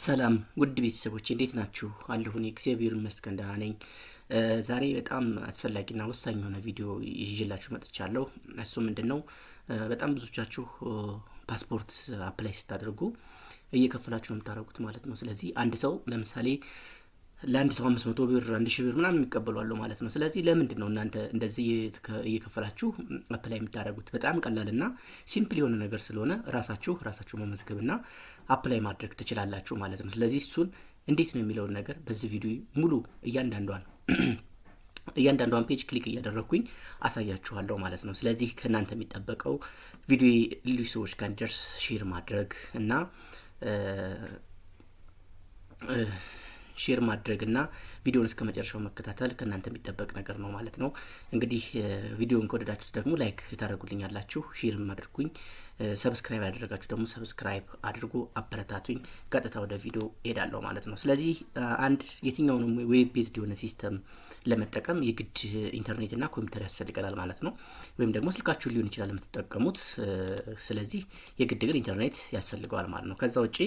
ሰላም ውድ ቤተሰቦች፣ እንዴት ናችሁ? አለሁ እኔ እግዚአብሔር ይመስገን ደህና ነኝ። ዛሬ በጣም አስፈላጊና ወሳኝ የሆነ ቪዲዮ ይዤላችሁ መጥቻለሁ። እሱ ምንድን ነው? በጣም ብዙዎቻችሁ ፓስፖርት apply ስታደርጉ እየከፈላችሁ ነው የምታደርጉት ማለት ነው። ስለዚህ አንድ ሰው ለምሳሌ ለአንድ ሰው 500 ብር፣ 1000 ብር ምናምን የሚቀበሉ አሉ ማለት ነው። ስለዚህ ለምንድን ነው እናንተ እንደዚህ እየከፈላችሁ apply የምታደርጉት? በጣም ቀላልና simple የሆነ ነገር ስለሆነ ራሳችሁ ራሳችሁ መመዝገብና apply ማድረግ ትችላላችሁ ማለት ነው። ስለዚህ እሱን እንዴት ነው የሚለውን ነገር በዚህ ቪዲዮ ሙሉ እያንዳንዷን እያንዳንዷን page click እያደረግኩኝ አሳያችኋለሁ ማለት ነው። ስለዚህ ከእናንተ የሚጠበቀው ቪዲዮ ሌሎች ሰዎች ጋር እንዲደርስ share ማድረግ እና ቪዲዮን እስከ መጨረሻው መከታተል ከእናንተ የሚጠበቅ ነገር ነው ማለት ነው። እንግዲህ ቪዲዮን ከወደዳችሁት ደግሞ like ታደርጉልኛላችሁ፣ share ም አድርጉኝ፣ subscribe ያላደረጋችሁ ደግሞ subscribe አድርጉ፣ አበረታቱኝ። ቀጥታ ወደ ቪዲዮ ሄዳለሁ ማለት ነው። ስለዚህ አንድ የትኛውንም web based የሆነ system ለመጠቀም የግድ ኢንተርኔትና ኮምፒውተር ያስፈልገናል ማለት ነው። ወይም ደግሞ ስልካችሁን ሊሆን ይችላል የምትጠቀሙት። ስለዚህ የግድ ግን ኢንተርኔት ያስፈልገዋል ማለት ነው። ከዛ ውጪ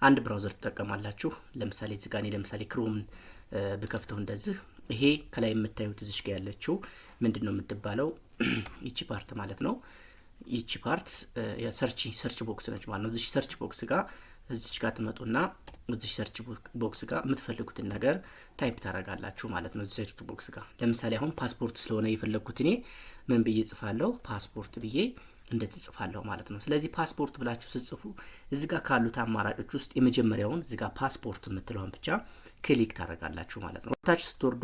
አንድ browser ትጠቀማላችሁ። ለምሳሌ እዚህ ጋ እኔ ለምሳሌ Chrome ን ብከፍተው እንደዚህ ይሄ ከላይ የምታዩት እዚሽ ጋ ያለችው ምንድን ነው የምትባለው? ይቺ part ማለት ነው። ይቺ part search box ነች ማለት ነው። እዚች search box ጋር እዚች ጋር ትመጡና እዚች search box ጋር የምትፈልጉትን ነገር type ታደርጋላችሁ ማለት ነው። እዚህ search box ጋር ለምሳሌ አሁን ፓስፖርት ስለሆነ የፈለግኩት እኔ ምን ብዬ ጽፋለሁ? ፓስፖርት ብዬ እንደዚህ ጽፋለሁ ማለት ነው። ስለዚህ ፓስፖርት ብላችሁ ስትጽፉ እዚህ ጋር ካሉት አማራጮች ውስጥ የመጀመሪያውን እዚህ ጋር ፓስፖርት የምትለውን ብቻ click ታደርጋላችሁ ማለት ነው። ታች ስትወርዱ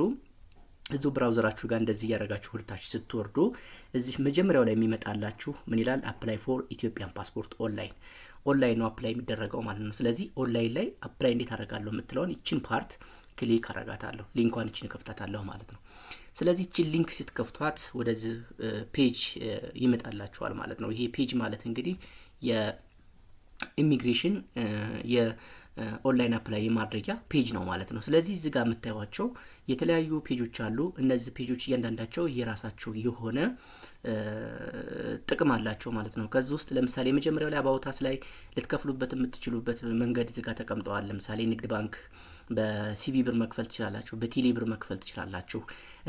እዚሁ browser ኣችሁ ጋር እንደዚህ እያደረጋችሁ ወደታች ስትወርዱ እዚህ መጀመሪያው ላይ የሚመጣላችሁ ምን ይላል? Apply for Ethiopian passport online። Online ነው apply የሚደረገው ማለት ነው። ስለዚህ ኦንላይን ላይ apply እንዴት አደርጋለሁ የምትለውን ይችን part click አረጋታለሁ። Link ኳን ይችን ከፍታታለሁ ማለት ነው። ስለዚህ ይችን link ስትከፍቷት ወደዚህ page ይመጣላችኋል ማለት ነው። ይሄ page ማለት እንግዲህ የ immigration የ online apply የማድረጊያ page ነው ማለት ነው። ስለዚህ እዚህ ጋር የምታዩቸው የተለያዩ page ኦች አሉ። እነዚህ page ኦች እያንዳንዳቸው የራሳቸው የሆነ ጥቅም አላቸው ማለት ነው። ከዚህ ውስጥ ለምሳሌ የመጀመሪያው ላይ about us ላይ ልትከፍሉበት የምትችሉበት መንገድ እዚህ ጋር ተቀምጠዋል። ለምሳሌ ንግድ ባንክ፣ በ CBE ብር መክፈል ትችላላችሁ፣ በቴሌ ብር መክፈል ትችላላችሁ።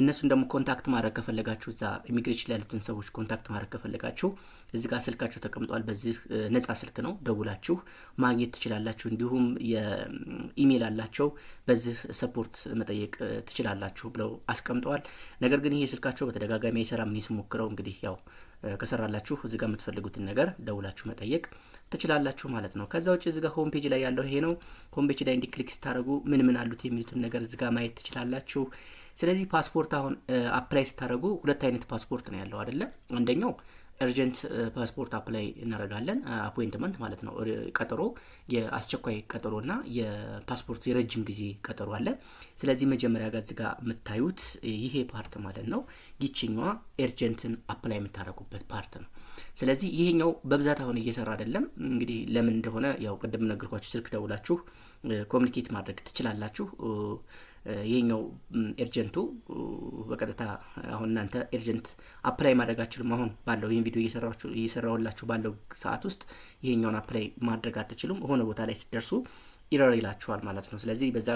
እነሱን ደግሞ contact ማድረግ ከፈለጋችሁ፣ እዛ ኢሚግሬሽን ላይ ያሉትን ሰዎች contact ማድረግ ከፈለጋችሁ እዚህ ጋር ስልካቸው ተቀምጧል። በዚህ ነጻ ስልክ ነው፣ ደውላችሁ ማግኘት ትችላላችሁ። እንዲሁም የኢሜይል አላቸው፣ በዚህ support መጠየቅ ትችላላችሁ ብለው አስቀምጠዋል። ነገር ግን ይሄ ስልካቸው በተደጋጋሚ አይሰራም። እኔ ስሞክረው እንግዲህ ያው ከሰራላችሁ እዚህ ጋር የምትፈልጉትን ነገር ደውላችሁ መጠየቅ ትችላላችሁ ማለት ነው። ከዛ ውጭ እዚህ ጋር home page ላይ ያለው ይሄ ነው። Home page ላይ እንዲህ click ስታደርጉ ምን ምን አሉት የሚሉትን ነገር እዚህ ጋር ማየት ትችላላችሁ። ስለዚህ ፓስፖርት አሁን apply ስታደርጉ ሁለት አይነት ፓስፖርት ነው ያለው አይደለ? አንደኛው urgent passport apply እናደርጋለን፣ appointment ማለት ነው። ቀጠሮ፣ የአስቸኳይ ቀጠሮ እና የፓስፖርት የረጅም ጊዜ ቀጠሮ አለ። ስለዚህ መጀመሪያ ጋር እዚህ ጋር የምታዩት ይሄ part ማለት ነው። ይችኛዋ urgent ን apply የምታደርጉበት part ነው። ስለዚህ ይሄኛው በብዛት አሁን እየሰራ አይደለም። እንግዲህ ለምን እንደሆነ ያው ቅድም ነገርኳችሁ። ስልክ ደውላችሁ communicate ማድረግ ትችላላችሁ። ይሄኛው urgent ኡ በቀጥታ አሁን እናንተ urgent apply ማድረግ አትችሉም። አሁን ባለው ይህን ቪዲዮ እየሰራሁላችሁ ባለው ሰዓት ውስጥ ይሄኛውን apply ማድረግ አትችሉም። የሆነ ቦታ ላይ ስትደርሱ error ይላችኋል ማለት ነው። ስለዚህ በዛ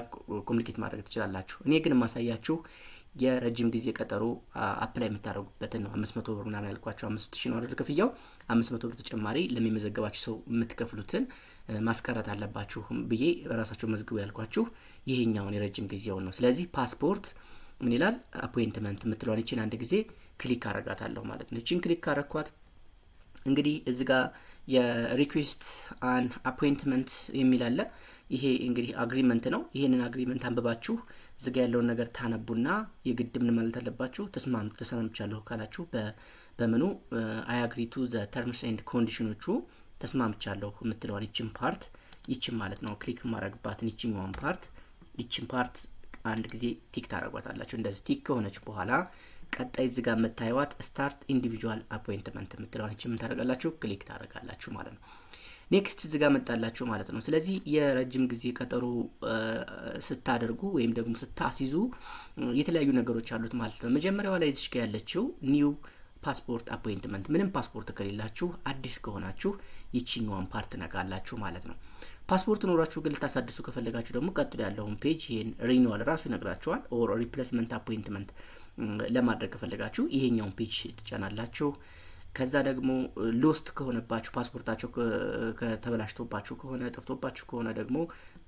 communicate ማድረግ ትችላላችሁ። እኔ ግን የማሳያችሁ የረጅም ጊዜ ቀጠሮ apply የምታደርጉበትን ነው። 500 ብር ምናምን ያልኳችሁ 5000 ነው አይደል ክፍያው? 500 ብር ተጨማሪ ለሚመዘገባችሁ ሰው የምትከፍሉትን ማስቀረት አለባችሁ ብዬ ራሳችሁ መዝግቡ ያልኳችሁ ይሄኛውን የረጅም ጊዜውን ነው። ስለዚህ ፓስፖርት ምን ይላል? Appointment የምትለዋን ይችን አንድ ጊዜ click አረጋታለሁ ማለት ነው። ይችን click ካረኳት እንግዲህ እዚ ጋር የ request an appointment የሚል አለ። ይሄ እንግዲህ agreement ነው። ይሄንን agreement አንብባችሁ እዚ ጋ ያለውን ነገር ታነቡና የግድ ምን ማለት አለባችሁ? ተስማምቻለሁ ካላችሁ በምኑ I agree to the terms and condition ኦቹ ተስማምቻለሁ የምትለዋን ይችን part ይችን ማለት ነው click የማረግባትን ይችኛዋን part ይችን part አንድ ጊዜ tick ታደርጓታላችሁ። እንደዚህ tick ከሆነች በኋላ ቀጣይ እዚህ ጋር የምታዩዋት start individual appointment የምትለዋን ይችን ምን ታደርጋላችሁ? Click ታደርጋላችሁ ማለት ነው። Next እዚህ ጋር መጣላችሁ ማለት ነው። ስለዚህ የረጅም ጊዜ ቀጠሮ ስታደርጉ ወይም ደግሞ ስታስይዙ የተለያዩ ነገሮች አሉት ማለት ነው። መጀመሪያዋ ላይ እዚች ጋር ያለችው new Passport appointment። ምንም ፓስፖርት ከሌላችሁ፣ አዲስ ከሆናችሁ ይችኛዋን part ትነካላችሁ ማለት ነው። ፓስፖርት ኖሯችሁ ግን ልታሳድሱ ከፈለጋችሁ ደግሞ ቀጥሎ ያለውን page ይህን renewal ራሱ ይነግራችኋል። Or replacement appointment ለማድረግ ከፈለጋችሁ ይሄኛውን page ትጫናላችሁ። ከዛ ደግሞ lost ከሆነባችሁ፣ ፓስፖርታችሁ ከተበላሽቶባችሁ ከሆነ፣ ጠፍቶባችሁ ከሆነ ደግሞ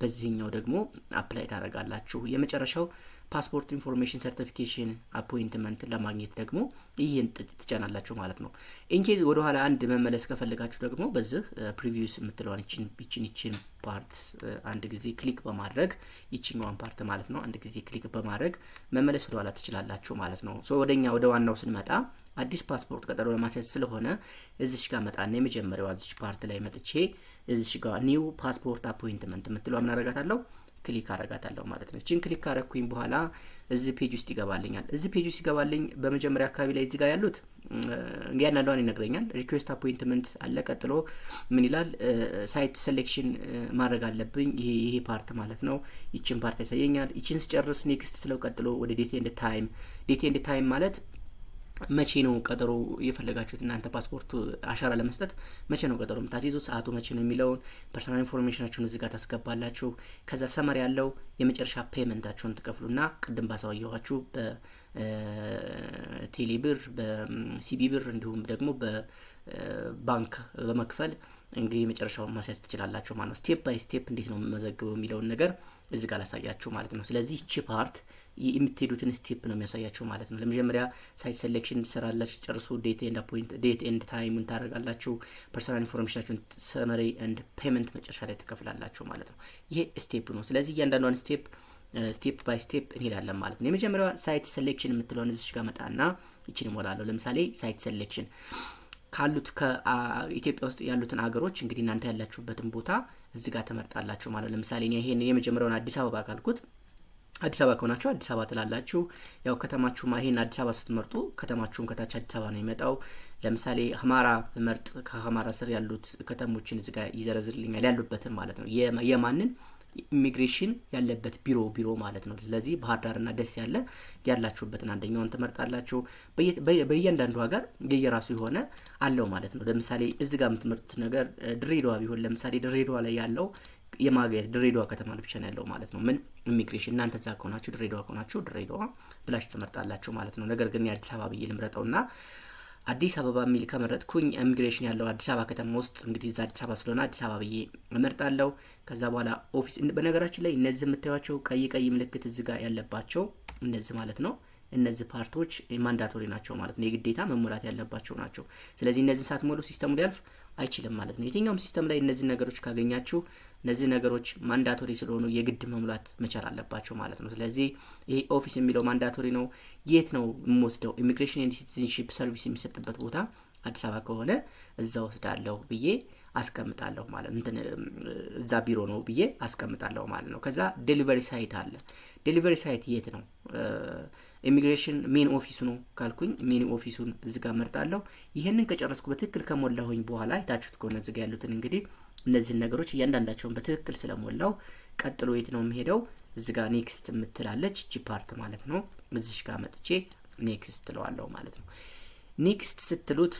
በዚህኛው ደግሞ apply ታደርጋላችሁ። የመጨረሻው passport information certification appointment ለማግኘት ደግሞ ይህን ትጫናላችሁ ማለት ነው። In case ወደኋላ አንድ መመለስ ከፈለጋችሁ ደግሞ በዚህ previous የምትለዋን ይችን part አንድ ጊዜ click በማድረግ፣ ይችኛዋን part ማለት ነው፣ አንድ ጊዜ click በማድረግ መመለስ ወደኋላ ትችላላችሁ ማለት ነው። So ወደኛ ወደ ዋናው ስንመጣ አዲስ ፓስፖርት ቀጠሮ ለማስያዝ ስለሆነ እዚች ጋር መጣና የመጀመሪያዋ እዚች part ላይ መጥቼ እዚች ጋር new passport appointment የምትለዋ ምን አረጋታለሁ? Click አረጋታለሁ ማለት ነው። እችን click ካረኩኝ በኋላ እዚህ page ውስጥ ይገባልኛል። እዚህ page ውስጥ ይገባልኝ በመጀመሪያ አካባቢ ላይ እዚህ ጋር ያሉት እያንዳንዷን ይነግረኛል። Request appointment አለ። ቀጥሎ ምን ይላል? Site selection ማድረግ አለብኝ። ይሄ part ማለት ነው። ይችን part ያሳየኛል። ይችን ስጨርስ next ስለው ቀጥሎ ወደ date and time። Date and time ማለት መቼ ነው ቀጠሮ የፈለጋችሁት እናንተ፣ ፓስፖርቱ አሻራ ለመስጠት መቼ ነው ቀጠሮ የምታስይዙት፣ ሰዓቱ መቼ ነው የሚለውን personal information ኣችሁን እዚህ ጋር ታስገባላችሁ። ከዛ summary ያለው የመጨረሻ payment ኣችሁን ትከፍሉና ቅድም ባሳየኋችሁ በቴሌ ብር፣ በ CBE ብር እንዲሁም ደግሞ በባንክ በመክፈል እንግዲህ የመጨረሻውን ማስያዝ ትችላላችሁ ማለት ነው። Step by step እንዴት ነው የምመዘግበው የሚለውን ነገር እዚህ ጋር ላሳያችሁ ማለት ነው። ስለዚህ ይቺ part የምትሄዱትን step ነው የሚያሳያችሁ ማለት ነው። ለመጀመሪያ site selection ትሰራላችሁ፣ ጨርሱ። Date and appoint date and time ኡን ታደርጋላችሁ። Personal information ኣችሁን፣ summary and payment መጨረሻ ላይ ትከፍላላችሁ ማለት ነው። ይሄ step ነው። ስለዚህ እያንዳንዷን step by step እንሄዳለን ማለት ነው። የመጀመሪያዋ site selection የምትለውን እዚች ጋር መጣና ይችን እሞላለሁ። ለምሳሌ site selection ካሉት ከኢትዮጵያ ውስጥ ያሉትን አገሮች እንግዲህ እናንተ ያላችሁበትን ቦታ እዚህ ጋር ትመርጣላችሁ ማለት ነው። ለምሳሌ እኔ ይሄን የመጀመሪያውን አዲስ አበባ ካልኩት አዲስ አበባ ከሆናችሁ አዲስ አበባ ትላላችሁ። ያው ከተማችሁ ይሄን አዲስ አበባ ስትመርጡ ከተማችሁም ከታች አዲስ አበባ ነው የሚመጣው። ለምሳሌ አማራ መርጥ ከአማራ ስር ያሉት ከተሞችን እዚህ ጋር ይዘረዝርልኛል፣ ያሉበትን ማለት ነው። የማንን ኢሚግሬሽን ያለበት ቢሮ ማለት ነው። ስለዚህ ባህር ዳርና ደሴ ያለ ያላችሁበትን አንደኛውን ትመርጣላችሁ። በእያንዳንዱ ሀገር የየራሱ የሆነ አለው ማለት ነው። ለምሳሌ እዚህ ጋር የምትመርጡት ነገር ድሬዳዋ ቢሆን ለምሳሌ ድሬዳዋ ላይ ያለው የማገየት ድሬዳዋ ከተማ ብቻ ነው ያለው ማለት ነው። ምን ኢሚግሬሽን እናንተ እዛ ከሆናችሁ፣ ድሬዳዋ ከሆናችሁ ድሬዳዋ ብላችሁ ትመርጣላችሁ ማለት ነው። ነገር ግን የአዲስ አበባ ብዬ ልምረጠውና አዲስ አበባ የሚል ከመረጥኩኝ ኢሚግሬሽን ያለው አዲስ አበባ ከተማ ውስጥ እንግዲህ እዛ አዲስ አበባ ስለሆነ አዲስ አበባ ብዬ እመርጣለሁ። ከዛ በኋላ office፣ በነገራችን ላይ እነዚህ የምታዩቸው ቀይ ቀይ ምልክት እዚህ ጋር ያለባቸው እነዚህ ማለት ነው። እነዚህ part ኦች mandatory ናቸው ማለት ነው። የግዴታ መሞላት ያለባቸው ናቸው። ስለዚህ እነዚህን ሳትሞሉ system ኡ ሊያልፍ አይችልም ማለት ነው። የትኛውም system ላይ እነዚህ ነገሮች ካገኛችሁ እነዚህ ነገሮች mandatory ስለሆኑ የግድ መሙላት መቻል አለባቸው ማለት ነው። ስለዚህ ይሄ office የሚለው mandatory ነው። የት ነው የምወስደው? Immigration and citizenship service የሚሰጥበት ቦታ አዲስ አበባ ከሆነ እዛ ወስዳለሁ ብዬ አስቀምጣለሁ ማለት እንትን እዛ ቢሮ ነው ብዬ አስቀምጣለሁ ማለት ነው። ከዛ delivery site አለ። Delivery site የት ነው? Immigration main office ኡ ነው ካልኩኝ main office ኡን እዚ ጋር መርጣለሁ። ይህንን ከጨረስኩ፣ በትክክል ከሞላሁኝ በኋላ፣ አይታችሁት ከሆነ እዚ ጋ ያሉትን እንግዲህ እነዚህን ነገሮች እያንዳንዳቸውን በትክክል ስለሞላው ቀጥሎ የት ነው የምሄደው? እዚ ጋር next የምትላለች እቺ part ማለት ነው። እዚሽ ጋር መጥቼ next ትለዋለሁ ማለት ነው። Next ስትሉት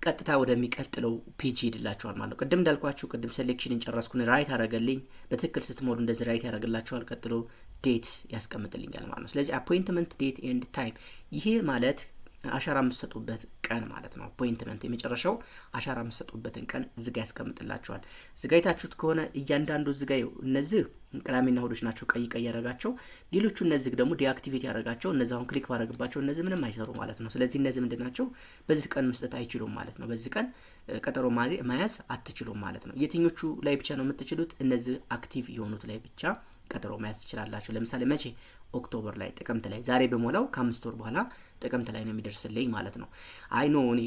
ቀጥታ ወደሚቀጥለው page ይሄድላችኋል ማለት ነው። ቅድም እንዳልኳችሁ ቅድም selection ን ጨረስኩን፣ right አረገልኝ። በትክክል ስትሞሉ እንደዚህ right ያደረግላችኋል። ቀጥሎ date ያስቀምጥልኛል ማለት ነው። ስለዚህ appointment date and time፣ ይሄ ማለት አሻራ የምትሰጡበት ቀን ማለት ነው። Appointment የመጨረሻው አሻራ የምትሰጡበትን ቀን እዚጋ ያስቀምጥላችኋል። እዚጋ አይታችሁት ከሆነ እያንዳንዱ እዚጋ እነዚህ ቅዳሜና እሁዶች ናቸው ቀይ ቀይ ያደረጋቸው። ሌሎቹ እነዚህ ደግሞ deactivate ያደረጋቸው እነዚህ አሁን click ባደረግባቸው እነዚህ ምንም አይሰሩ ማለት ነው። ስለዚህ እነዚህ ምንድን ናቸው? በዚህ ቀን መስጠት አይችሉም ማለት ነው። በዚህ ቀን ቀጠሮ መያዝ አትችሉም ማለት ነው። የትኞቹ ላይ ብቻ ነው የምትችሉት? እነዚህ active የሆኑት ላይ ብቻ ቀጠሮ መያዝ ትችላላችሁ። ለምሳሌ መቼ? October ላይ፣ ጥቅምት ላይ። ዛሬ በሞላው ከ5 ወር በኋላ ጥቅምት ላይ ነው የሚደርስልኝ ማለት ነው። አይ no፣ እኔ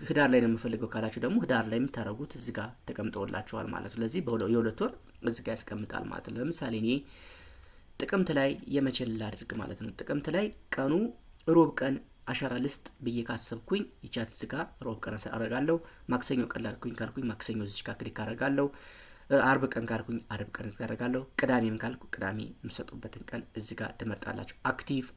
ህዳር ላይ ነው የምፈልገው ካላችሁ ደግሞ ህዳር ላይ የምታደርጉት እዚህ ጋር ተቀምጠውላችኋል ማለት ነው። ስለዚህ የ2 ወር እዚህ ጋር ያስቀምጣል ማለት ነው። ለምሳሌ እኔ ጥቅምት ላይ የመቼ ላድርግ ማለት ነው። ጥቅምት ላይ ቀኑ ሮብ ቀን አሻራ ልስጥ ብዬ ካሰብኩኝ ይቻት እዚህ ጋር ሮብ ቀን አደርጋለሁ። ማክሰኞ ቀን ላልኩኝ ካልኩኝ ማክሰኞ እዚች ጋር click አደርጋለሁ። አርብ ቀን ካልኩኝ አርብ ቀን እዚህ አደርጋለሁ። ቅዳሜም ካልኩ ቅዳሜ የምሰጡበትን ቀን እዚህ ጋር ትመርጣላችሁ።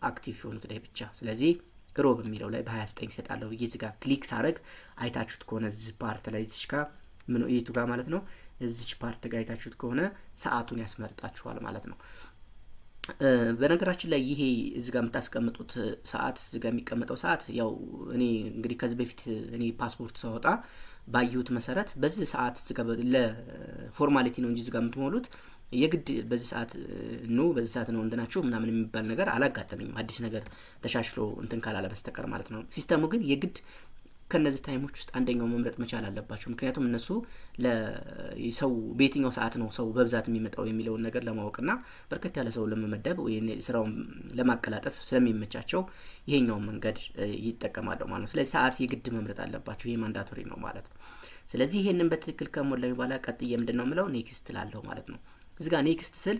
Active የሆኑት ላይ ብቻ። ስለዚህ ሮብ የሚለው ላይ በ29 ይሰጣለሁ ብዬ እዚህ ጋር click ሳረግ አይታችሁት ከሆነ እዚህ part ላይ እዚች ጋር ምን የቱ ጋር ማለት ነው፣ እዚች part ጋር አይታችሁት ከሆነ ሰዓቱን ያስመርጣችኋል ማለት ነው። በነገራችን ላይ ይሄ እዚህ ጋር የምታስቀምጡት ሰዓት፣ እዚህ ጋር የሚቀመጠው ሰዓት፣ ያው እኔ እንግዲህ ከዚህ በፊት እኔ ፓስፖርት ሳወጣ ባየሁት መሰረት በዚህ ሰዓት እዚህ ጋር ለ formality ነው እንጂ እዚህ ጋር የምትሞሉት የግድ በዚህ ሰዓት ኑ፣ በዚህ ሰዓት ነው እንትናችሁ ምናምን የሚባል ነገር አላጋጠመኝም። አዲስ ነገር ተሻሽሎ እንትን ካላለ በስተቀር ማለት ነው። System ኡ ግን የግድ ከነዚህ time ኦች ውስጥ አንደኛው መምረጥ መቻል አለባቸው። ምክንያቱም እነሱ ሰው በየትኛው ሰዓት ነው ሰው በብዛት የሚመጣው የሚለውን ነገር ለማወቅና በርከት ያለ ሰው ለመመደብ ወይ ስራውን ለማቀላጠፍ ስለሚመቻቸው ይሄኛውን መንገድ ይጠቀማሉ ማለት ነው። ስለዚህ ሰዓት የግድ መምረጥ አለባቸው። ይሄ mandatory ነው ማለት ነው። ስለዚህ ይሄንን በትክክል ከሞላኝ በኋላ ቀጥዬ ምንድን ነው የምለው? Next ላለሁ ማለት ነው። እዚህ ጋር next ስል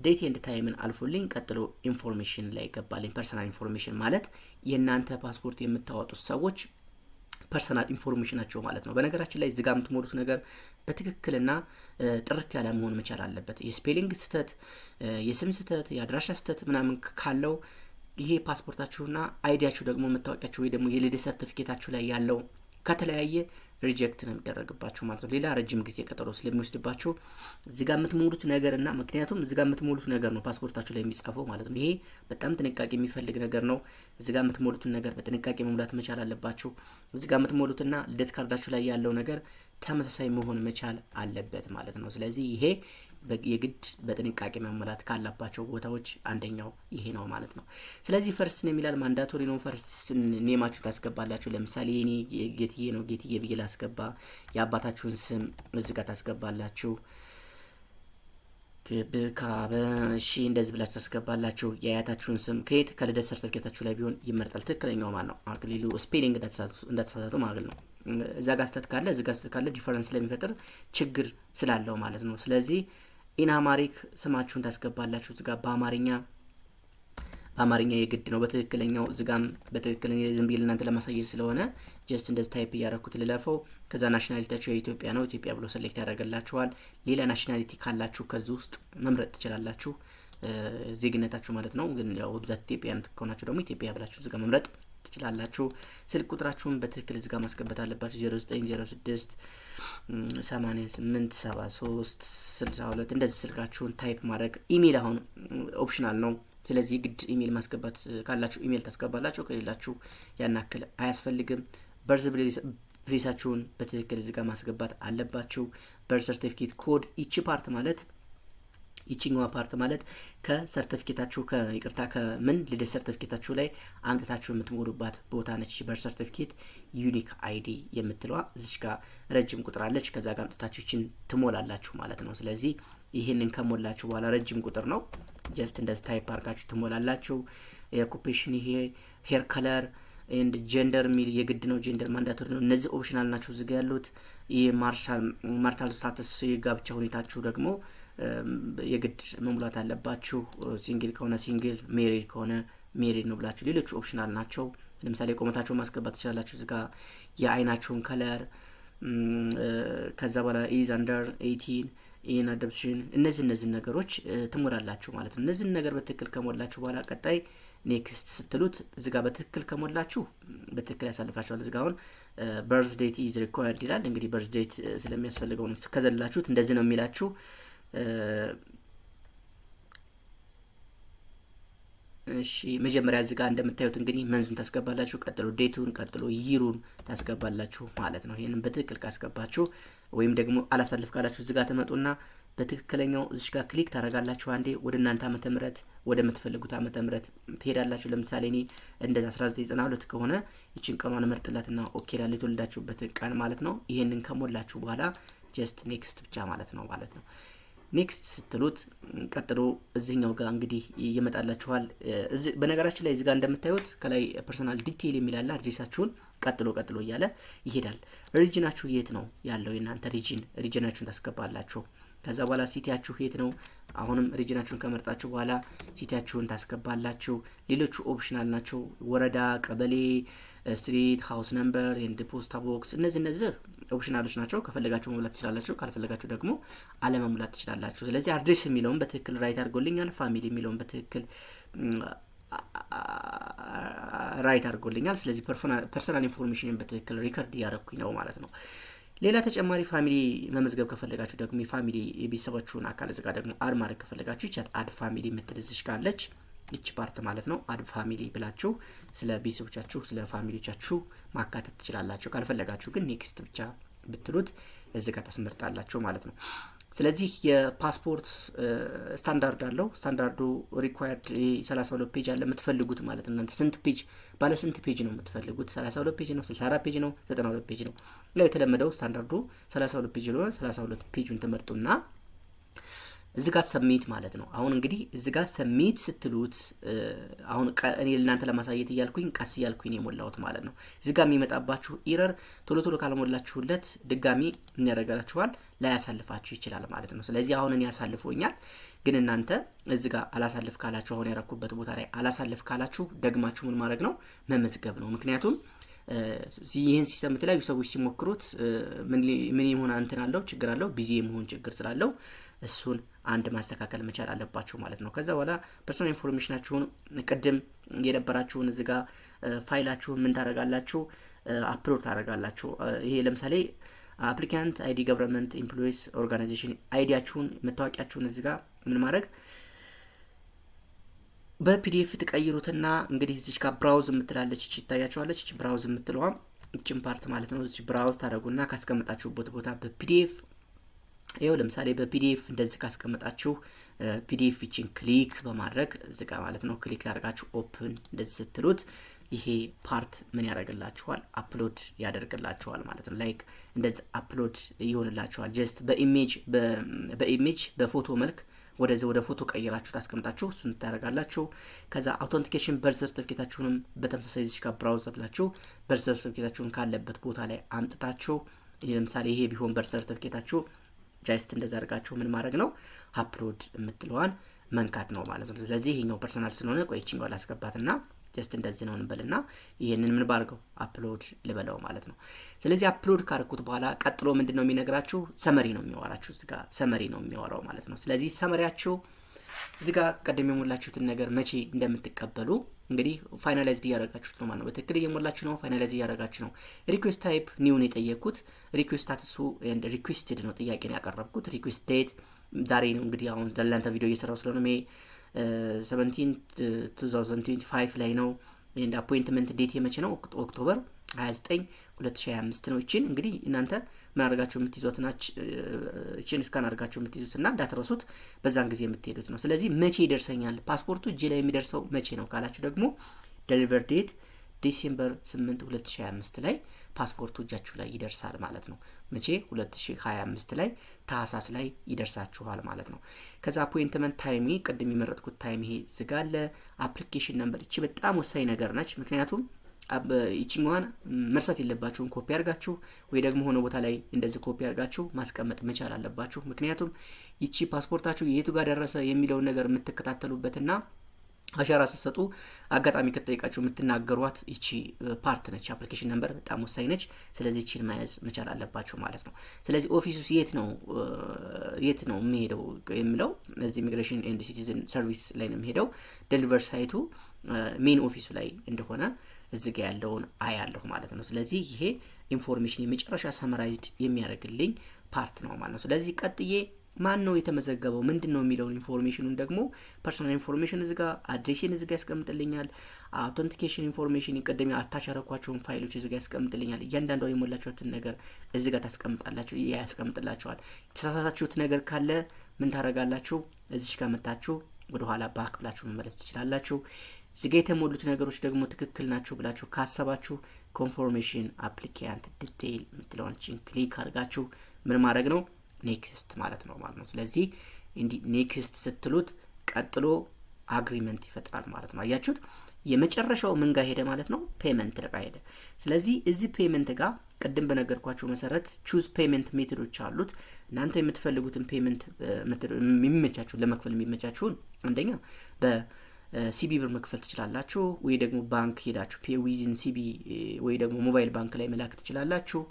date and time ን አልፎልኝ ቀጥሎ information ላይ ገባልኝ። Personal information ማለት የእናንተ ፓስፖርት የምታወጡት ሰዎች personal information ኣቸው ማለት ነው። በነገራችን ላይ እዚጋ የምትሞሉት ነገር በትክክልና ጥርት ያለ መሆን መቻል አለበት። የ spelling ስህተት፣ የስም ስህተት፣ የአድራሻ ስህተት ምናምን ካለው ይሄ ፓስፖርታችሁና ID ያችሁ ደግሞ መታወቂያችሁ ወይ ደግሞ የልደት ሰርቲፊኬታችሁ ላይ ያለው ከተለያየ reject ነው የሚደረግባችሁ ማለት ነው። ሌላ ረጅም ጊዜ ቀጠሮ ስለሚወስድባችሁ እዚህ ጋር የምትሞሉት ነገር እና ምክንያቱም እዚህ ጋር የምትሞሉት ነገር ነው ፓስፖርታችሁ ላይ የሚጻፈው ማለት ነው። ይሄ በጣም ጥንቃቄ የሚፈልግ ነገር ነው። እዚህ ጋር የምትሞሉትን ነገር በጥንቃቄ መሙላት መቻል አለባችሁ። እዚህ ጋር የምትሞሉትና ልደት ካርዳችሁ ላይ ያለው ነገር ተመሳሳይ መሆን መቻል አለበት ማለት ነው። ስለዚህ ይሄ የግድ በጥንቃቄ መሞላት ካለባቸው ቦታዎች አንደኛው ይሄ ነው ማለት ነው። ስለዚህ first name ይላል፣ mandatory ነው። First name ኣችሁ ታስገባላችሁ። ለምሳሌ የኔ ጌትዬ ነው፣ ጌትዬ ብዬ ላስገባ። የአባታችሁን ስም እዚህ ጋር ታስገባላችሁ። ክብካበ እሺ፣ እንደዚህ ብላችሁ ታስገባላችሁ። የአያታችሁን ስም ከየት? ከልደት ሰርተፊኬታችሁ ላይ ቢሆን ይመርጣል። ትክክለኛው ማለት ነው። አክሊሉ spelling እንዳትሳሳቱ ማለት ነው። እዛ ጋር ስህተት ካለ፣ እዚህ ጋር ስህተት ካለ difference ስለሚፈጥር ችግር ስላለው ማለት ነው። ስለዚህ in Amharic ስማችሁን ታስገባላችሁ። እዚጋ በአማርኛ የግድ ነው። በትክክለኛው እዚጋም በትክክለኛ ዝም ብዬ ለእናንተ ለማሳየት ስለሆነ just እንደዚህ type እያደረኩት ልለፈው። ከዛ nationality ያችሁ የኢትዮጵያ ነው፣ ኢትዮጵያ ብሎ select ያደርግላችኋል። ሌላ nationality ካላችሁ ከዚህ ውስጥ መምረጥ ትችላላችሁ፣ ዜግነታችሁ ማለት ነው። ግን ያው በብዛት ኢትዮጵያ ከሆናችሁ ደግሞ ኢትዮጵያ ብላችሁ እዚጋ መምረጥ ትችላላችሁ። ስልክ ቁጥራችሁን በትክክል እዚጋ ማስገባት አለባችሁ። 0906 88 73 62 እንደዚህ ስልካችሁን type ማድረግ። ኢሜል አሁን optional ነው። ስለዚህ ግድ ኢሜል ማስገባት ካላችሁ ኢሜል ታስገባላችሁ፣ ከሌላችሁ ያን ያክል አያስፈልግም። Birth place ኣችሁን በትክክል እዚጋ ማስገባት አለባችሁ። Birth certificate code ይቺኛዋ part ማለት ከሰርቲፊኬታችሁ፣ ከይቅርታ ከምን ልደት ሰርቲፊኬታችሁ ላይ አምጥታችሁ የምትሞሉባት ቦታ ነች። Birth certificate unique ID የምትለዋ እዚች ጋር ረጅም ቁጥር አለች። ከዛ ጋር አምጥታችሁ ይችን ትሞላላችሁ ማለት ነው። ስለዚህ ይህንን ከሞላችሁ በኋላ ረጅም ቁጥር ነው። Just እንደዚህ type አድርጋችሁ ትሞላላችሁ። የ occupation ይሄ hair color and gender የሚል የግድ ነው። Gender mandatory ነው። እነዚህ optional ናቸው እዚጋ ያሉት። ይህ marital status የጋብቻ ሁኔታችሁ ደግሞ የግድ መሙላት አለባችሁ። Single ከሆነ single፣ married ከሆነ married ነው ብላችሁ፣ ሌሎቹ optional ናቸው። ለምሳሌ ቁመታችሁን ማስገባት ትችላላችሁ። እዚጋ የአይናችሁን color፣ ከዛ በኋላ is under 18፣ in adoption፣ እነዚህ ነገሮች ትሞላላችሁ ማለት ነው። እነዚህን ነገር በትክክል ከሞላችሁ በኋላ ቀጣይ next ስትሉት እዚጋ በትክክል ከሞላችሁ በትክክል ያሳልፋችኋል። እዚጋ አሁን birth date is required ይላል። እንግዲህ birth date ስለሚያስፈልገው ነው። ከዘላችሁት እንደዚህ ነው የሚላችሁ። እሺ፣ መጀመሪያ እዚህ ጋር እንደምታዩት እንግዲህ month ኡን ታስገባላችሁ፣ ቀጥሎ date ኡን፣ ቀጥሎ year ኡን ታስገባላችሁ ማለት ነው። ይህንን በትክክል ካስገባችሁ ወይም ደግሞ አላሳልፍ ካላችሁ እዚህ ጋር ትመጡና በትክክለኛው እዚች ጋር click ታደርጋላችሁ። አንዴ ወደ እናንተ ዓመተ ምህረት ወደ ምትፈልጉት ዓመተ ምህረት ትሄዳላችሁ። ለምሳሌ እኔ እንደዚ 1992 ከሆነ ይችን ቀኗን መርጥላትና okay ላለ የተወለዳችሁበትን ቀን ማለት ነው። ይህንን ከሞላችሁ በኋላ just next ብቻ ማለት ነው። Next ስትሉት ቀጥሎ እዚህኛው ጋር እንግዲህ ይመጣላችኋል። በነገራችን ላይ እዚህ ጋር እንደምታዩት ከላይ personal detail የሚል አለ። Address ኣችሁን ቀጥሎ ቀጥሎ እያለ ይሄዳል። Region ኣችሁ የት ነው ያለው? የእናንተ region ኣችሁን ታስገባላችሁ። ከዛ በኋላ city ያችሁ የት ነው? አሁንም region ኣችሁን ከመርጣችሁ በኋላ city ያችሁን ታስገባላችሁ። ሌሎቹ optional ናቸው። ወረዳ፣ ቀበሌ፣ street፣ house number and ፖስታ box፣ እነዚህ optional ኦች ናቸው። ከፈለጋችሁ መሙላት ትችላላችሁ፣ ካልፈለጋችሁ ደግሞ አለመሙላት ትችላላችሁ። ስለዚህ address የሚለውን በትክክል right አድርጎልኛል። Family የሚለውን በትክክል Right አድርጎልኛል። ስለዚህ personal information በትክክል record እያደረኩኝ ነው ማለት ነው። ሌላ ተጨማሪ family መመዝገብ ከፈለጋችሁ ደግሞ የ family የቤተሰባችሁን አካል እዚጋ ደግሞ add ማድረግ ከፈለጋችሁ ይቻት add family የምትል እዚች ካለች ይች part ማለት ነው። Add family ብላችሁ ስለ ቤተሰቦቻችሁ፣ ስለ family ዎቻችሁ ማካተት ትችላላችሁ። ካልፈለጋችሁ ግን next ብቻ ብትሉት እዚህ ጋር ታስመርጣላችሁ ማለት ነው። ስለዚህ የፓስፖርት ስታንዳርድ አለው። Standard ኡ required 32 page አለ የምትፈልጉት ማለት ነው። እናንተ ስንት page፣ ባለ ስንት page ነው የምትፈልጉት? 32 page ነው፣ 64 page ነው፣ 92 page ነው? ያው የተለመደው ስታንዳርዱ 32 page ስለሆነ 32 page ኡን ትመርጡና እዚ ጋር submit ማለት ነው። አሁን እንግዲህ እዚ ጋር submit ስትሉት አሁን እኔ ለእናንተ ለማሳየት እያልኩኝ ቀስ እያልኩኝ የሞላሁት ማለት ነው። እዚ ጋር የሚመጣባችሁ error ቶሎ ቶሎ ካልሞላችሁለት ድጋሚ የሚያደርጋችኋል፣ ላያሳልፋችሁ ይችላል ማለት ነው። ስለዚህ አሁን እኔ ያሳልፎኛል፣ ግን እናንተ እዚ ጋር አላሳልፍ ካላችሁ፣ አሁን ያረኩበት ቦታ ላይ አላሳልፍ ካላችሁ ደግማችሁ ምን ማድረግ ነው? መመዝገብ ነው። ምክንያቱም ይህን system የተለያዩ ሰዎች ሲሞክሩት ምን የሆነ እንትን አለው፣ ችግር አለው፣ busy የመሆን ችግር ስላለው እሱን አንድ ማስተካከል መቻል አለባችሁ ማለት ነው። ከዛ በኋላ personal information ኣችሁን ቅድም የነበራችሁን እዚ ጋ ፋይላችሁን ምን ታደርጋላችሁ? Upload ታደርጋላችሁ። ይሄ ለምሳሌ applicant ID፣ government employees organization ID ያችሁን፣ መታወቂያችሁን እዚ ጋ ምን ማድረግ በ PDF ትቀይሩትና እንግዲህ እዚች ጋር browse የምትላለች እቺ ይታያችኋለች። እቺ browse የምትለዋ እችን part ማለት ነው። እዚህ browse ታደረጉና ካስቀመጣችሁበት ቦታ በ PDF ይኸው ለምሳሌ በ PDF እንደዚህ ካስቀመጣችሁ PDF ይችን click በማድረግ እዚህ ጋር ማለት ነው click ታደርጋችሁ open እንደዚህ ስትሉት ይሄ part ምን ያደርግላችኋል? Upload ያደርግላችኋል ማለት ነው። Like እንደዚህ upload ይሆንላችኋል። Just በ image በፎቶ መልክ ወደዚህ ወደ ፎቶ ቀይራችሁ ታስቀምጣችሁ እሱን ታደርጋላችሁ። ከዛ authentication birth certificate ኣችሁንም በተመሳሳይ እዚች ጋር browse ብላችሁ birth certificate ኣችሁን ካለበት ቦታ ላይ አምጥታችሁ፣ ለምሳሌ ይሄ ቢሆን birth certificate ኣችሁ፣ just እንደዛ አድርጋችሁ ምን ማድረግ ነው? Upload የምትለዋን መንካት ነው ማለት ነው። ስለዚህ ይሄኛው personal ስለሆነ ቆይ ይችኛው ላስገባትና just እንደዚህ ነው እንበልና ይሄንን ምን ባርገው upload ልበለው ማለት ነው። ስለዚህ upload ካረኩት በኋላ ቀጥሎ ምንድን ነው የሚነግራችሁ? Summary ነው የሚያወራችሁ። እዚህ ጋር summary ነው የሚያወራው ማለት ነው። ስለዚህ summary ያችሁ እዚህ ጋር ቀደም የሞላችሁትን ነገር መቼ እንደምትቀበሉ እንግዲህ finalized እያደረጋችሁት ነው ማለት ነው። በትክክል እየሞላችሁ ነው፣ finalize እያደረጋችሁ ነው። Request type new ነው የጠየቅኩት። Request status ኡ requested ነው፣ ጥያቄ ነው ያቀረብኩት። Request date ዛሬ ነው፣ እንግዲህ አሁን ለእናንተ ቪዲዮ እየሰራው ስለሆነ May 17 2025 ላይ ነው። And appointment date የመቼ ነው? October 29 2025 ነው። ይችን እንግዲህ እናንተ ምን አድርጋችሁ የምትይዟት ናች። ይችን scan አድርጋችሁ የምትይዙት እና እንዳትረሱት በዛን ጊዜ የምትሄዱት ነው። ስለዚህ መቼ ይደርሰኛል፣ ፓስፖርቱ እጄ ላይ የሚደርሰው መቼ ነው ካላችሁ ደግሞ deliver date December 8 2025 ላይ ፓስፖርቱ እጃችሁ ላይ ይደርሳል ማለት ነው። መቼ? 2025 ላይ ታህሳስ ላይ ይደርሳችኋል ማለት ነው። ከዛ appointment time ቅድም የመረጥኩት time ይሄ ዝጋ አለ። Application number ይቺ በጣም ወሳኝ ነገር ነች። ምክንያቱም ይችኛዋን መርሳት የለባችሁም። ኮፒ አድርጋችሁ ወይ ደግሞ ሆነ ቦታ ላይ እንደዚህ ኮፒ አድርጋችሁ ማስቀመጥ መቻል አለባችሁ። ምክንያቱም ይቺ ፓስፖርታችሁ የቱ ጋር ደረሰ የሚለውን ነገር የምትከታተሉበትና አሻራ ስትሰጡ አጋጣሚ ከተጠየቃችሁ የምትናገሯት ይቺ part ነች። Application number በጣም ወሳኝ ነች። ስለዚህ ይቺን መያዝ መቻል አለባችሁ ማለት ነው። ስለዚህ office ኡ የት ነው የሚሄደው የሚለው እዚህ Immigration and Citizen Service ላይ ነው የሚሄደው። Deliver site ኡ main office ኡ ላይ እንደሆነ እዚ ጋ ያለውን አያለሁ ማለት ነው። ስለዚህ ይሄ information የመጨረሻ summarized የሚያደርግልኝ part ነው ማለት ነው። ስለዚህ ቀጥዬ ማን ነው የተመዘገበው፣ ምንድን ነው የሚለውን information ኑን ደግሞ personal information እዚጋ፣ address ኤን እዚጋ ያስቀምጥልኛል። Authentication information ቅድም attach ያረኳቸውን ፋይሎች እዚጋ ያስቀምጥልኛል። እያንዳንዷን የሞላችሁትን ነገር እዚጋ ታስቀምጣላችሁ፣ ያስቀምጥላችኋል። የተሳሳታችሁት ነገር ካለ ምን ታደርጋላችሁ? እዚች ጋር መታችሁ ወደኋላ back ብላችሁ መመለስ ትችላላችሁ። እዚጋ የተሞሉት ነገሮች ደግሞ ትክክል ናቸው ብላችሁ ካሰባችሁ confirmation applicant detail የምትለዋን click አድርጋችሁ ምን ማድረግ ነው? Next ማለት ነው። ስለዚህ እንዲህ next ስትሉት ቀጥሎ agreement ይፈጥራል ማለት ነው። አያችሁት? የመጨረሻው ምን ጋር ሄደ ማለት ነው? Payment ጋር ሄደ። ስለዚህ እዚህ payment ጋር ቅድም በነገርኳችሁ መሰረት choose payment method ኦች አሉት። እናንተ የምትፈልጉትን payment የሚመቻችሁን፣ ለመክፈል የሚመቻችሁን አንደኛ በ CBE ብር መክፈል ትችላላችሁ፣ ወይ ደግሞ ባንክ ሄዳችሁ pay with CBE ወይ ደግሞ ሞባይል ባንክ ላይ መላክ ትችላላችሁ።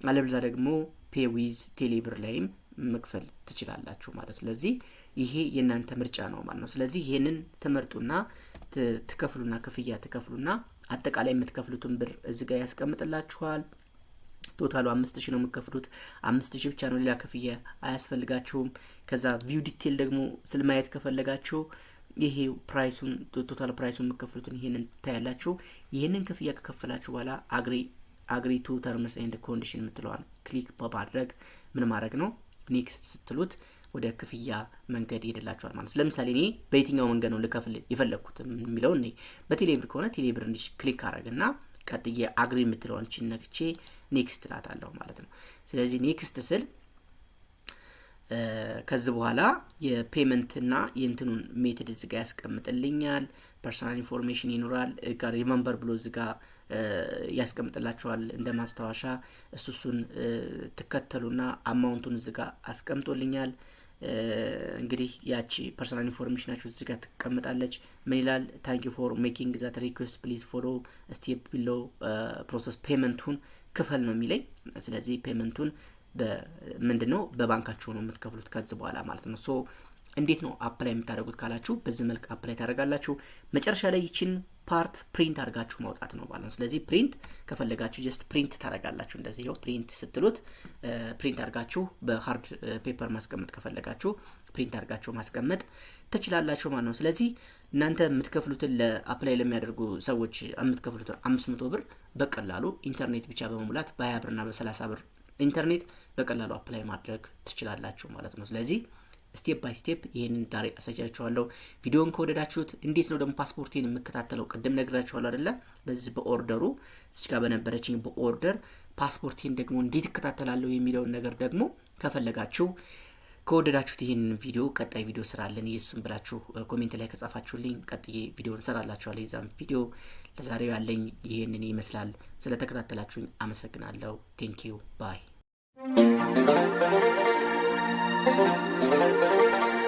አለበለዚያ ደግሞ pay with ቴሌብር ላይም መክፈል ትችላላችሁ ማለት። ስለዚህ ይሄ የእናንተ ምርጫ ነው ማለት ነው። ስለዚህ ይሄንን ትመርጡና ትከፍሉና ክፍያ ትከፍሉና አጠቃላይ የምትከፍሉትን ብር እዚህ ጋር ያስቀምጥላችኋል። Total ኡ 5,000 ነው የምትከፍሉት። 5,000 ብቻ ነው፣ ሌላ ክፍያ አያስፈልጋችሁም። ከዛ view detail ደግሞ ስል ማየት ከፈለጋችሁ ይሄ price ኡን፣ total price ኡን የምትከፍሉትን ይሄንን ታያላችሁ። ይህንን ክፍያ ከከፈላችሁ በኋላ agree to terms and condition የምትለዋን click በማድረግ ምን ማድረግ ነው፣ next ስትሉት ወደ ክፍያ መንገድ ይሄድላችኋል ማለት ነው። ለምሳሌ እኔ በየትኛው መንገድ ነው ልከፍል የፈለግኩት የሚለው፣ እኔ በቴሌብር ከሆነ ቴሌብር እንዲህ click አረግና ቀጥዬ agree የምትለዋን ችን ነክቼ next እላታለሁ ማለት ነው። ስለዚህ next ስል ከዚህ በኋላ የ payment ና የእንትኑን method እዚጋ ያስቀምጥልኛል። Personal information ይኖራል ጋር remember ብሎ እዚጋ ያስቀምጥላችኋል እንደ ማስታወሻ። እሱን ትከተሉና amount ኡን እዚጋ አስቀምጦልኛል። እንግዲህ ያቺ personal information ኣችሁ እዚጋ ትቀምጣለች። ምን ይላል? "Thank you for making that request. Please follow step below process." Payment ኡን ክፈል ነው የሚለኝ። ስለዚህ payment ኡን ምንድን ነው፣ በባንካችሁ ነው የምትከፍሉት ከዚህ በኋላ ማለት ነው። So እንዴት ነው apply የምታደርጉት ካላችሁ በዚህ መልክ apply ታደርጋላችሁ። መጨረሻ ላይ ይችን part print አድርጋችሁ ማውጣት ነው ማለት ነው። ስለዚህ print ከፈለጋችሁ just print ታደርጋላችሁ። እንደዚህ ይኸው print ስትሉት print አድርጋችሁ በ hard paper ማስቀመጥ ከፈለጋችሁ print አድርጋችሁ ማስቀመጥ ትችላላችሁ ማለት ነው። ስለዚህ እናንተ የምትከፍሉትን፣ ለ apply ለሚያደርጉ ሰዎች የምትከፍሉትን 500 ብር በቀላሉ ኢንተርኔት ብቻ በመሙላት፣ በ20 ብርና በ30 ብር ኢንተርኔት በቀላሉ apply ማድረግ ትችላላችሁ ማለት ነው። ስለዚህ step by step ይህንን ዛሬ አሳያችኋለሁ። ቪዲዮን ከወደዳችሁት፣ እንዴት ነው ደግሞ ፓስፖርቴን የምከታተለው? ቅድም ነግራችኋለሁ አይደለ? በዚህ በ order ኡ እዚህ ጋር በነበረችኝ በ order ፓስፖርቴን ደግሞ እንዴት እከታተላለሁ የሚለውን ነገር ደግሞ ከፈለጋችሁ፣ ከወደዳችሁት ይህንን ቪዲዮ ቀጣይ ቪዲዮ ስራልን የሱን ብላችሁ comment ላይ ከጻፋችሁልኝ ቀጥዬ ቪዲዮ እንሰራላችኋለሁ። የዛም ቪዲዮ ለዛሬው ያለኝ ይህንን ይመስላል። ስለተከታተላችሁኝ አመሰግናለሁ። Thank you, bye.